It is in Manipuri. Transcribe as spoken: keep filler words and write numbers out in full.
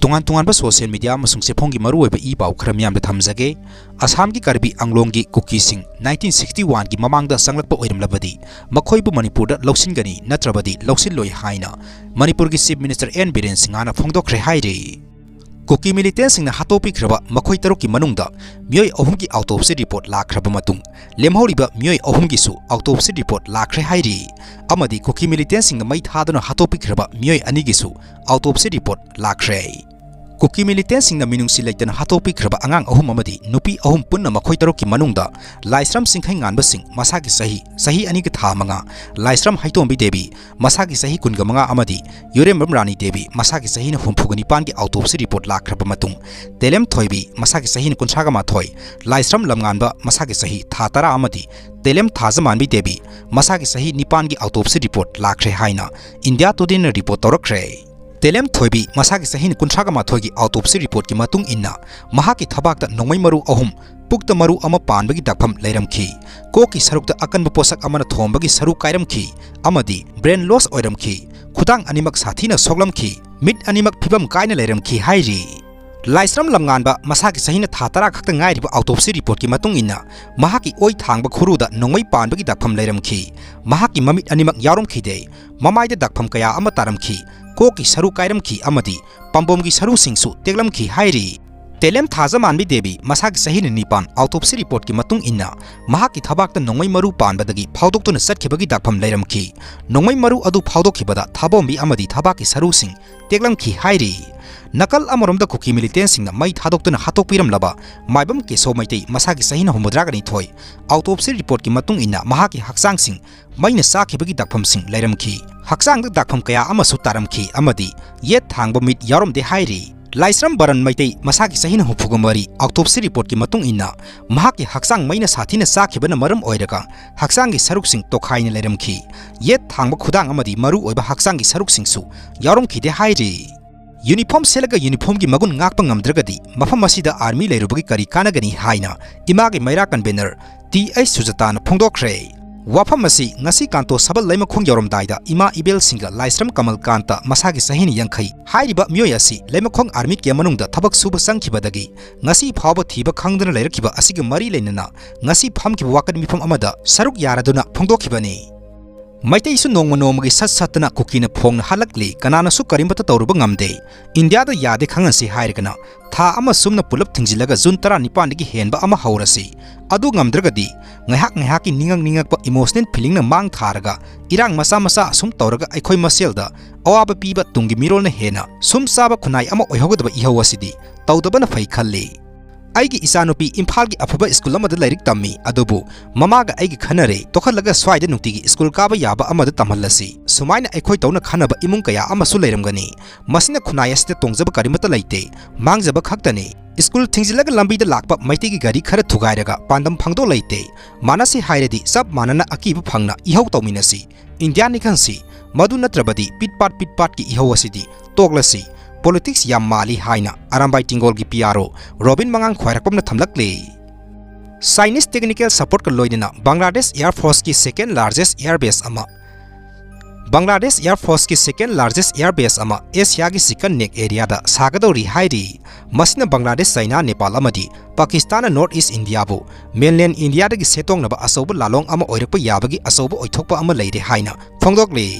ꯇꯣꯉꯥꯟ ꯇꯣꯉꯥꯟꯕ ꯁꯣꯁꯤꯌꯦꯜ ꯃꯤꯗꯤꯌꯥ ꯑꯃꯁꯨꯡ ꯆꯦꯐꯣꯡꯒꯤ ꯃꯔꯨꯑꯣꯏꯕ ꯏ ꯄꯥꯎ ꯈꯔ ꯃꯤꯌꯥꯝꯗ ꯊꯝꯖꯒꯦ꯫ ꯑꯁꯥꯝꯒꯤ ꯀꯥꯔꯕꯤ ꯑꯪꯂꯣꯡꯒꯤ ꯀꯨꯀꯤꯁꯤꯡ ꯅꯥꯏꯟꯇꯤꯟ ꯁꯤꯛꯁꯇꯤ ꯋꯥꯟꯒꯤ ꯃꯃꯥꯡꯗ ꯆꯪꯂꯛꯄ ꯑꯣꯏꯔꯝꯂꯕꯗꯤ ꯃꯈꯣꯏꯕꯨ ꯃꯅꯤꯄꯨꯔꯗ ꯂꯧꯁꯤꯟꯒꯅꯤ ꯅꯠꯇ꯭ꯔꯕꯗꯤ ꯂꯧꯁꯤꯜꯂꯣꯏ ꯍꯥꯏꯅ ꯃꯅꯤꯄꯨꯔꯒꯤ ꯆꯤꯐ ꯃꯤꯅꯤꯁꯇꯔ ꯑꯦꯟ ꯕꯤꯔꯦꯟ ꯁꯤꯡꯍꯅ ꯐꯣꯡꯗꯣꯛꯈ꯭ꯔꯦ ꯍꯥꯏꯔꯤ꯫ ꯀꯨꯀꯤ ꯃꯤꯂꯤꯇꯦꯟꯁꯤꯡꯅ ꯍꯥꯠꯇꯣꯛꯄꯤꯈ꯭ꯔꯕ ꯃꯈꯣꯏ ꯇꯔꯨꯛꯀꯤ ꯃꯅꯨꯡꯗ ꯃꯤꯑꯣꯏ ꯑꯍꯨꯝꯒꯤ ꯑꯥꯎꯇꯣꯞꯁꯤ ꯔꯤꯄꯣꯔꯠ ꯂꯥꯛꯈ꯭ꯔꯕ ꯃꯇꯨꯡ, ꯂꯦꯝꯍꯧꯔꯤꯕ ꯃꯤꯑꯣꯏ ꯑꯍꯨꯝꯒꯤꯁꯨ ꯑꯥꯎꯇꯣꯞꯁꯤ ꯔꯤꯄꯣꯔꯠ ꯂꯥꯛꯈ꯭ꯔꯦ ꯍꯥꯏꯔꯤ꯫ ꯑꯃꯗꯤ ꯀꯨꯀꯤ ꯃꯤꯂꯤꯇꯦꯟꯁꯤꯡꯅ ꯃꯩ ꯊꯥꯗꯨꯅ ꯍꯥꯠꯇꯣꯛꯄꯤꯈ꯭ꯔꯕ ꯃꯤꯑꯣꯏ ꯑꯅꯤꯒꯤꯁꯨ ꯑꯥꯎꯇꯣꯞꯁꯤ ꯔꯤꯄꯣꯔꯠ ꯂꯥꯛꯈ꯭ꯔꯦ꯫ ꯀꯨꯀꯤ ꯃꯤꯂꯤꯇꯦꯟꯁꯤꯡꯅ ꯃꯤꯅꯨꯡꯁꯤ ꯂꯩꯇꯅ ꯍꯥꯠꯇꯣꯛꯄꯤꯈ꯭ꯔꯕ ꯑꯉꯥꯡ ꯑꯍꯨꯝ ꯑꯃꯗꯤ ꯅꯨꯄꯤ ꯑꯍꯨꯝ ꯄꯨꯟꯅ ꯃꯈꯣꯏ ꯇꯔꯨꯛꯀꯤ ꯃꯅꯨꯡꯗ ꯂꯥꯏꯁ꯭ꯔꯝ ꯆꯤꯡꯈꯩꯉꯥꯟꯕ ꯁꯤꯡ, ꯃꯁꯥꯒꯤ ꯆꯍꯤ, ꯆꯍꯤ ꯑꯅꯤꯒ ꯊꯥ ꯃꯉꯥ, ꯂꯥꯏꯁ꯭ꯔꯝ ꯍꯩꯇꯣꯝꯕꯤ ꯗꯦꯕꯤ, ꯃꯁꯥꯒꯤ ꯆꯍꯤ ꯀꯨꯟꯒ ꯃꯉꯥ ꯑꯃꯗꯤ ꯌꯨꯔꯦꯝꯕꯝ ꯔꯥꯅꯤ ꯗꯦꯕꯤ, ꯃꯁꯥꯒꯤ ꯆꯍꯤꯅ ꯍꯨꯝꯐꯨꯒ ꯅꯤꯄꯥꯟꯒꯤ ꯑꯥꯎꯇꯣꯞꯁꯤ ꯔꯤꯄꯣꯔꯠ ꯂꯥꯛꯈ꯭ꯔꯕ ꯃꯇꯨꯡ, ꯇꯦꯂꯦꯝ ꯊꯣꯏꯕꯤ, ꯃꯁꯥꯒꯤ ꯆꯍꯤꯅ ꯀꯨꯟꯊ꯭ꯔꯥꯒ ꯃꯥꯊꯣꯏ, ꯂꯥꯏꯁ꯭ꯔꯝ ꯂꯝꯉꯥꯟꯕ, ꯃꯁꯥꯒꯤ ꯆꯍꯤ ꯊꯥ ꯇꯔꯥ ꯑꯃꯗꯤ ꯇꯦꯂꯦꯝ ꯊꯥꯖꯃꯥꯟꯕꯤ ꯗꯦꯕꯤ, ꯃꯁꯥꯒꯤ ꯆꯍꯤ ꯅꯤꯄꯥꯟꯒꯤ ꯑꯥꯎꯇꯣꯞꯁꯤ ꯔꯤꯄꯣꯔꯠ ꯂꯥꯛꯈ꯭ꯔꯦ ꯍꯥꯏꯅ ꯏꯟꯗꯤꯌꯥ ꯇꯨꯗꯦꯅ ꯔꯤꯄꯣꯔꯠ ꯇꯧꯔꯛꯈ꯭ꯔꯦ꯫ ꯇꯦꯂꯦꯝ ꯊꯣꯏꯕꯤ, ꯃꯁꯥꯒꯤ ꯆꯍꯤꯅ ꯀꯨꯟꯊ꯭ꯔꯥꯒ ꯃꯥꯊꯣꯏꯒꯤ ꯑꯥꯎꯇꯣꯞꯁꯤ ꯔꯤꯄꯣꯔꯠꯀꯤ ꯃꯇꯨꯡ ꯏꯟꯅ, ꯃꯍꯥꯛꯀꯤ ꯊꯕꯥꯛꯇ ꯅꯣꯡꯃꯩ ꯃꯔꯨ ꯑꯍꯨꯝ, ꯄꯨꯛꯇ ꯃꯔꯨ ꯑꯃ ꯄꯥꯟꯕꯒꯤ ꯗꯥꯛꯐꯝ ꯂꯩꯔꯝꯈꯤ꯫ ꯀꯣꯛꯀꯤ ꯁꯔꯨꯛꯇ ꯑꯀꯟꯕ ꯄꯣꯠꯁꯛ ꯑꯃꯅ ꯊꯣꯝꯕꯒꯤ ꯁꯔꯨ ꯀꯥꯏꯔꯝꯈꯤ ꯑꯃꯗꯤ ꯕ꯭ꯔꯦꯟ ꯂꯣꯁ ꯑꯣꯏꯔꯝꯈꯤ꯫ ꯈꯨꯗꯥꯡ ꯑꯅꯤꯃꯛ ꯁꯥꯊꯤꯅ ꯁꯣꯛꯂꯝꯈꯤ꯫ ꯃꯤꯠ ꯑꯅꯤꯃꯛ ꯐꯤꯕꯝ ꯀꯥꯏꯅ ꯂꯩꯔꯝꯈꯤ ꯍꯥꯏꯔꯤ꯫ ꯂꯥꯏꯁ꯭ꯔꯝ ꯂꯝꯉꯥꯟꯕ, ꯃꯁꯥꯒꯤ ꯆꯍꯤꯅ ꯊꯥ ꯇꯔꯥ ꯈꯛꯇ ꯉꯥꯏꯔꯤꯕ ꯑꯥꯎꯇꯣꯞꯁꯤ ꯔꯤꯄꯣꯔꯠꯀꯤ ꯃꯇꯨꯡ ꯏꯟꯅ, ꯃꯍꯥꯛꯀꯤ ꯑꯣꯏ ꯊꯥꯡꯕ ꯈꯨꯔꯨꯗ ꯅꯣꯡꯃꯩ ꯄꯥꯟꯕꯒꯤ ꯗꯥꯛꯐꯝ ꯂꯩꯔꯝꯈꯤ꯫ ꯃꯍꯥꯛꯀꯤ ꯃꯃꯤꯠ ꯑꯅꯤꯃꯛ ꯌꯥꯎꯔꯝꯈꯤꯗꯦ꯫ ꯃꯃꯥꯏꯗ ꯗꯥꯛꯐꯝ ꯀꯌꯥ ꯑꯃ ꯇꯥꯔꯝꯈꯤ꯫ ꯀꯣꯛꯀꯤ ꯁꯔꯨ ꯀꯥꯏꯔꯝꯈꯤ ꯑꯃꯗꯤ ꯄꯥꯝꯕꯣꯝꯒꯤ ꯁꯔꯨꯁꯤꯡꯁꯨ ꯇꯦꯛꯂꯝꯈꯤ ꯍꯥꯏꯔꯤ꯫ ꯇꯦꯂꯦꯝ ꯊꯥꯖꯃꯥꯟꯕꯤ ꯗꯦꯕꯤ, ꯃꯁꯥꯒꯤ ꯆꯍꯤꯅ ꯅꯤꯄꯥꯟ, ꯑꯥꯎꯇꯣꯞꯁꯤ ꯔꯤꯄꯣꯔꯠꯀꯤ ꯃꯇꯨꯡ ꯏꯟꯅ, ꯃꯍꯥꯛꯀꯤ ꯊꯕꯥꯛꯇ ꯅꯣꯡꯃꯩ ꯃꯔꯨ ꯄꯥꯟꯕꯗꯒꯤ ꯐꯥꯎꯗꯣꯛꯇꯨꯅ ꯆꯠꯈꯤꯕꯒꯤ ꯗꯥꯛꯐꯝ ꯂꯩꯔꯝꯈꯤ꯫ ꯅꯣꯡꯃꯩ ꯃꯔꯨ ꯑꯗꯨ ꯐꯥꯎꯗꯣꯛꯈꯤꯕꯗ ꯊꯥꯕꯣꯝꯕꯤ ꯑꯃꯗꯤ ꯊꯕꯥꯛꯀꯤ ꯁꯔꯨꯁꯤꯡ ꯇꯦꯛꯂꯝꯈꯤ ꯍꯥꯏꯔꯤ꯫ ꯅꯥꯀꯜ ꯑꯃꯔꯣꯝꯗ ꯀꯨꯀꯤ ꯃꯤꯂꯤꯇꯦꯟꯁꯤꯡꯅ ꯃꯩ ꯊꯥꯗꯣꯛꯇꯨꯅ ꯍꯥꯠꯇꯣꯛꯄꯤꯔꯝꯂꯕ ꯃꯥꯏꯕꯝ ꯀꯦꯁꯣ ꯃꯩꯇꯩ, ꯃꯁꯥꯒꯤ ꯆꯍꯤꯅ ꯍꯨꯝꯐꯨꯇꯔꯥꯒ ꯅꯤꯊꯣꯏ, ꯑꯥꯎꯇꯣꯞꯁꯤ ꯔꯤꯄꯣꯔꯠꯀꯤ ꯃꯇꯨꯡ ꯏꯟꯅ ꯃꯍꯥꯛꯀꯤ ꯍꯛꯆꯥꯡꯁꯤꯡ ꯃꯩꯅ ꯆꯥꯈꯤꯕꯒꯤ ꯗꯥꯛꯐꯝꯁꯤꯡ ꯂꯩꯔꯝꯈꯤ꯫ ꯍꯛꯆꯥꯡꯗ ꯗꯥꯛꯐꯝ ꯀꯌꯥ ꯑꯃꯁꯨ ꯇꯥꯔꯝꯈꯤ ꯑꯃꯗꯤ ꯌꯦꯠ ꯊꯥꯡꯕ ꯃꯤꯠ ꯌꯥꯎꯔꯝꯗꯦ ꯍꯥꯏꯔꯤ꯫ ꯂꯥꯏꯁ꯭ꯔꯝ ꯕꯔꯟ ꯃꯩꯇꯩ, ꯃꯁꯥꯒꯤ ꯆꯍꯤꯅ ꯍꯨꯝꯐꯨꯒ ꯃꯔꯤ, ꯑꯥꯎꯇꯣꯞꯁꯤ ꯔꯤꯄꯣꯔꯠꯀꯤ ꯃꯇꯨꯡ ꯏꯟꯅ ꯃꯍꯥꯛꯀꯤ ꯍꯛꯆꯥꯡ ꯃꯩꯅ ꯁꯥꯊꯤꯅ ꯆꯥꯈꯤꯕꯅ ꯃꯔꯝ ꯑꯣꯏꯔꯒ ꯍꯛꯆꯥꯡꯒꯤ ꯁꯔꯨꯛꯁꯤꯡ ꯇꯣꯈꯥꯏꯅ ꯂꯩꯔꯝꯈꯤ꯫ ꯌꯦꯠ ꯊꯥꯡꯕ ꯈꯨꯗꯥꯡ ꯑꯃꯗꯤ ꯃꯔꯨ ꯑꯣꯏꯕ ꯍꯛꯆꯥꯡꯒꯤ ꯁꯔꯨꯛꯁꯤꯡꯁꯨ ꯌꯥꯎꯔꯝꯈꯤꯗꯦ ꯍꯥꯏꯔꯤ꯫ ꯌꯨꯅꯤꯐꯣꯔꯝ ꯁꯦꯠꯂꯒ ꯌꯨꯅꯤꯐꯣꯔꯝꯒꯤ ꯃꯒꯨꯟ ꯉꯥꯛꯄ ꯉꯝꯗ꯭ꯔꯒꯗꯤ ꯃꯐꯝ ꯑꯁꯤꯗ ꯑꯥꯔꯃꯤ ꯂꯩꯔꯨꯕꯒꯤ ꯀꯔꯤ ꯀꯥꯟꯅꯒꯅꯤ ꯍꯥꯏꯅ ꯏꯃꯥꯒꯤ ꯃꯩꯔꯥ ꯀꯟꯚꯦꯅꯔ ꯇꯤ ꯑꯩꯆ ꯁꯨꯖꯥꯇꯥꯅ ꯐꯣꯡꯗꯣꯛꯈ꯭ꯔꯦ꯫ ꯋꯥꯐꯝ ꯑꯁꯤ ꯉꯁꯤ ꯀꯥꯟꯇꯣ ꯁꯕꯜ ꯂꯩꯃꯈꯣꯡ ꯌꯧꯔꯝꯗꯥꯏꯗ ꯏꯃꯥ ꯏꯕꯦꯜꯁꯤꯡꯒ ꯂꯥꯏꯁ꯭ꯔꯝ ꯀꯃꯜ ꯀꯥꯟꯇ ꯃꯁꯥꯒꯤ ꯆꯍꯤꯅ ꯌꯥꯡꯈꯩ ꯍꯥꯏꯔꯤꯕ ꯃꯤꯑꯣꯏ ꯑꯁꯤ ꯂꯩꯃꯈꯣꯡ army camp ꯃꯅꯨꯡꯗ ꯊꯕꯛ ꯁꯨꯕ ꯆꯪꯈꯤꯕꯗꯒꯤ ꯉꯁꯤ ꯐꯥꯎꯕ ꯊꯤꯕ ꯈꯪꯗꯅ ꯂꯩꯔꯛꯈꯤꯕ ꯑꯁꯤꯒ ꯃꯔꯤ ꯂꯩꯅꯅ ꯉꯁꯤ ꯐꯝꯈꯤꯕ ꯋꯥꯀꯠ ꯃꯤꯐꯝ ꯑꯃꯗ ꯁꯔꯨꯛ ꯌꯥꯔꯗꯨꯅ ꯐꯣꯡꯗꯣꯛꯈꯤꯕꯅꯤ꯫ ꯃꯩꯇꯩꯁꯨ ꯅꯣꯡꯃ ꯅꯣꯡꯃꯒꯤ ꯁꯠ ꯁꯠꯇꯅ ꯀꯨꯀꯤꯅ ꯐꯣꯡꯅ ꯍꯥꯠꯂꯛꯂꯤ, ꯀꯅꯥꯅꯁꯨ ꯀꯔꯤꯃꯠꯇ ꯇꯧꯔꯨꯕ ꯉꯝꯗꯦ꯫ ꯏꯟꯗꯤꯌꯥꯗ ꯌꯥꯗꯦ ꯈꯪꯍꯟꯁꯤ ꯍꯥꯏꯔꯒꯅ ꯊꯥ ꯑꯃ ꯁꯨꯝꯅ ꯄꯨꯂꯞ ꯊꯤꯡꯖꯤꯜꯂꯒ ꯖꯨꯟ ꯇꯔꯥꯅꯤꯄꯥꯟꯗꯒꯤ ꯍꯦꯟꯕ ꯑꯃ ꯍꯧꯔꯁꯤ꯫ ꯑꯗꯨ ꯉꯝꯗ꯭ꯔꯒꯗꯤ ꯉꯥꯏꯍꯥꯛ ꯉꯥꯏꯍꯥꯛꯀꯤ ꯅꯤꯡꯉꯛ ꯅꯤꯡꯉꯛꯄ emotional feelingꯅ ꯃꯥꯡ ꯊꯥꯔꯒ ꯏꯔꯥꯡ ꯃꯆꯥ ꯃꯆꯥ ꯑꯁꯨꯝ ꯇꯧꯔꯒ ꯑꯩꯈꯣꯏ ꯃꯁꯦꯜꯗ ꯑꯋꯥꯕ ꯄꯤꯕ ꯇꯨꯡꯒꯤ ꯃꯤꯔꯣꯜꯅ ꯍꯦꯟꯅ ꯁꯨꯝ ꯆꯥꯕ ꯈꯨꯟꯅꯥꯏ ꯑꯃ ꯑꯣꯏꯍꯧꯒꯗꯕ ꯏꯍꯧ ꯑꯁꯤꯗꯤ ꯇꯧꯗꯕꯅ ꯐꯩ ꯈꯜꯂꯤ꯫ ꯑꯩꯒꯤ ꯏꯆꯥꯅꯨꯄꯤ ꯏꯝꯐꯥꯜꯒꯤ ꯑꯐꯕ ꯁ꯭ꯀꯨꯜ ꯑꯃꯗ ꯂꯥꯏꯔꯤꯛ ꯇꯝꯃꯤ, ꯑꯗꯨꯕꯨ ꯃꯃꯥꯒ ꯑꯩꯒ ꯈꯟꯅꯔꯦ, ꯇꯣꯛꯍꯜꯂꯒ ꯁ꯭ꯋꯥꯏꯗ ꯅꯨꯡꯇꯤꯒꯤ ꯁ꯭ꯀꯨꯜ ꯀꯥꯕ ꯌꯥꯕ ꯑꯃꯗ ꯇꯝꯍꯜꯂꯁꯤ꯫ ꯁꯨꯃꯥꯏꯅ ꯑꯩꯈꯣꯏ ꯇꯧꯅ ꯈꯟꯅꯕ ꯏꯃꯨꯡ ꯀꯌꯥ ꯑꯃꯁꯨ ꯂꯩꯔꯝꯒꯅꯤ꯫ ꯃꯁꯤꯅ ꯈꯨꯟꯅꯥꯏ ꯑꯁꯤꯗ ꯇꯣꯡꯖꯕ ꯀꯔꯤꯃꯠꯇ ꯂꯩꯇꯦ, ꯃꯥꯡꯖꯕ ꯈꯛꯇꯅꯤ꯫ ꯁ꯭ꯀꯨꯜ ꯊꯤꯡꯖꯤꯜꯂꯒ ꯂꯝꯕꯤꯗ ꯂꯥꯛꯄ ꯃꯩꯇꯩꯒꯤ ꯒꯥꯔꯤ ꯈꯔ ꯊꯨꯒꯥꯏꯔꯒ ꯄꯥꯟꯗꯝ ꯐꯪꯗꯣꯛ ꯂꯩꯇꯦ꯫ ꯃꯥꯟꯅꯁꯤ ꯍꯥꯏꯔꯗꯤ ꯆꯞ ꯃꯥꯟꯅꯅ ꯑꯀꯤꯕ ꯐꯪꯅ ꯏꯍꯧ ꯇꯧꯃꯤꯟꯅꯁꯤ꯫ ꯏꯟꯗꯤꯌꯥꯅꯤ ꯈꯟꯁꯤ, ꯃꯗꯨ ꯅꯠꯇ꯭ꯔꯕꯗꯤ ꯄꯤꯠ ꯄꯥꯠ ꯄꯤꯠ ꯄꯥꯠꯀꯤ ꯏꯍꯧ ꯑꯁꯤꯗꯤ ꯇꯣꯛꯂꯁꯤ꯫ Politics ꯌꯥꯝ ꯃꯥꯜꯂꯤ ꯍꯥꯏꯅ ꯑꯔꯥꯝꯕꯥꯏ ꯇꯤꯡꯒꯣꯜꯒꯤ P R O ꯔꯣꯕꯤꯟ ꯃꯉꯥꯡ ꯈ꯭ꯋꯥꯏꯔꯥꯛꯄꯝꯅ ꯊꯝꯂꯛꯂꯤ꯫ Chinese technical supportꯀ ꯂꯣꯏꯅꯅ Bangladesh Air Forceꯀꯤ second largest air base ꯑꯃ, Bangladesh Air Forceꯀꯤ second largest air base ꯑꯃ ꯑꯦꯁꯤꯌꯥꯒꯤ Chicken Neck areaꯗ ꯁꯥꯒꯗꯧꯔꯤ ꯍꯥꯏꯔꯤ꯫ ꯃꯁꯤꯅ ꯕꯪꯒ꯭ꯂꯥꯗꯦꯁ, ꯆꯥꯏꯅꯥ, ꯅꯦꯄꯥꯜ ꯑꯃꯗꯤ ꯄꯥꯀꯤꯁꯇꯥꯟꯅ North East Indiaꯕꯨ mainland Indiaꯗꯒꯤ ꯁꯦꯠꯇꯣꯛꯅꯕ ꯑꯆꯧꯕ ꯂꯥꯂꯣꯡ ꯑꯃ ꯑꯣꯏꯔꯛꯄ ꯌꯥꯕꯒꯤ ꯑꯆꯧꯕ ꯑꯣꯏꯊꯣꯛꯄ ꯑꯃ ꯂꯩꯔꯦ ꯍꯥꯏꯅ ꯐꯣꯡꯗꯣꯛꯂꯤ꯫